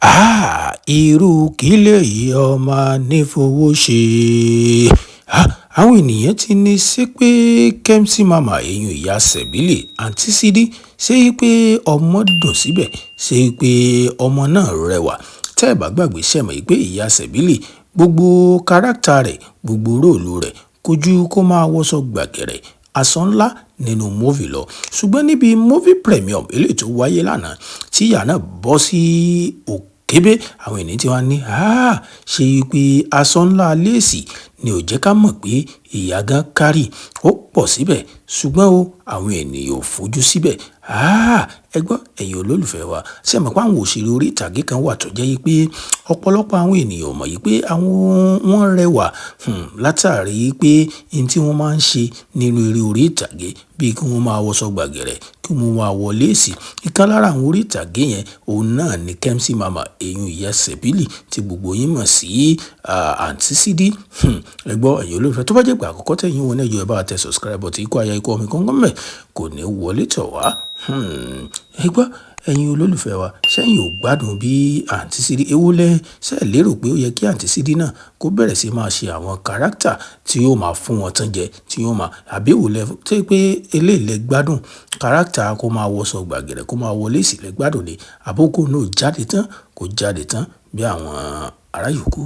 Háà, irú kí lèyí ọmọ anífowóṣe? Àwọn ènìyàn ti ní ṣe pé Kemsy Mama, eyín ìyá Sẹ̀bílì, Aunty Sidi, ṣé pé ọmọ dùn síbẹ̀, ṣé pé ọmọ náà rẹwà? Tẹ́ ẹ bá gbàgbé, ṣẹ̀ mọ̀ pé ìyá Sẹ̀bílì, gbogbo character rẹ̀, gbogbo role rẹ̀ kójú kó máa wọṣọ gbàgẹ̀rẹ̀, aṣọ ńlá nínú movie lọ. Ṣùgbọ́n níbi movie premiere eléyìí tó wáyé lánàá tí ìyá náà bọ́ sí òkébé, àwọn ènìyàn tí wọ́n ní, "Háà, ṣé pé aṣọ ńlá lace ni ò jẹ́ ká mọ̀ pé ìyá gan kárì ó pọ̀ síbẹ̀?" Ṣùgbọ́n o, àwọn ènìyàn ò fojú síbẹ̀. Háà, ẹ gbọ́, ẹ̀yin olólùfẹ́ wa, ṣé ẹ mọ̀ pé àwọn òṣèré orí ìtàgé kan wà tó jẹ́ pé ọ̀pọ̀lọpọ̀ àwọn ènìyàn ò mọ̀ pé àwọn wọ́n rẹwà, látàrí pé ohun tí wọ́n máa ń ṣe nínú eré orí ìtàgé bíi kí wọ́n máa wọṣọ gbàgẹ̀rẹ̀, kí wọ́n máa wọ lace. Ìkan lára àwọn orí ìtàgé yẹn, òun náà ni Kemsy Mama, eyín ìyá Sẹ̀bílì tí gbogbo yín mọ̀ sí Aunty Sidi. Ẹ gbọ́, ẹ̀yin olólùfẹ́, tó bá jẹ́ pé àkọ́kọ́ tẹ̀yin wọ́n náà, ẹ jọ̀ọ́, ẹ bá tẹ subscribe button, ikú aya ikú ọmọ ìkọ̀ọ̀kan mẹ́ kò ní wọlé tọ̀ wá. Ẹ gbọ́, ẹ̀yin olólùfẹ́ wa, ṣẹ́yìn ò gbádùn bí Aunty Sidi ewu lẹ́ ṣe lérò pé ó yẹ kí Aunty Sidi náà kó bẹ̀rẹ̀ sí máa ṣe àwọn character tí yóò máa fún wọn tán jẹ, tí yóò máa àbí wò lẹ tí pé eléyìí lẹ gbádùn, character kó máa wọṣọ gbàgẹ̀rẹ̀, kó máa wọ lace lẹ gbádùn ni, àbókù náà jáde tán, kó jáde tán bí àwọn ará yòókù?